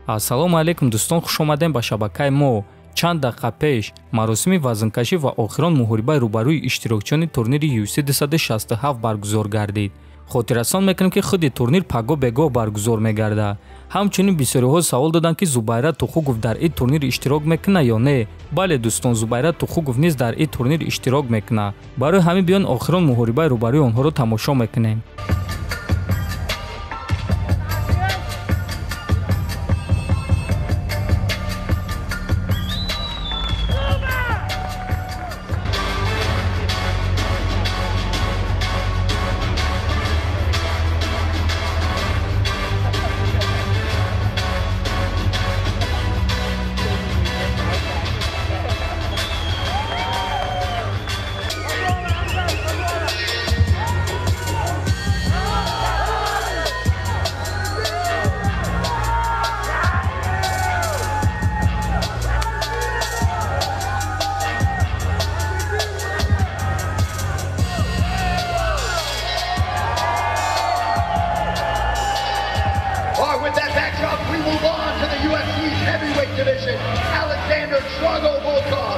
Ассалому алайкум дӯстон, хуш омадем ба шабакаи мо. Чанд дақиқа пеш маросими вазнкашӣ ва охирон муҳорибаи рӯбарӯи иштирокчиёни турнири UFC 267 баргузор гардид. Хотиррасон мекунем, ки худи турнир пагоҳ бегоҳ баргузор мегардад. Ҳамчунин бисёриҳо савол доданд, ки Зубайра Тухугов дар ин турнир иштирок мекунад ё не. Бале дӯстон, Зубайра Тухугов низ дар ин турнир иштирок мекунад. Барои ҳамин биён охирон муҳорибаи рӯбарӯи онҳоро тамошо мекунем. With that backdrop, we move on to the UFC's heavyweight division. Alexander Drago Volkov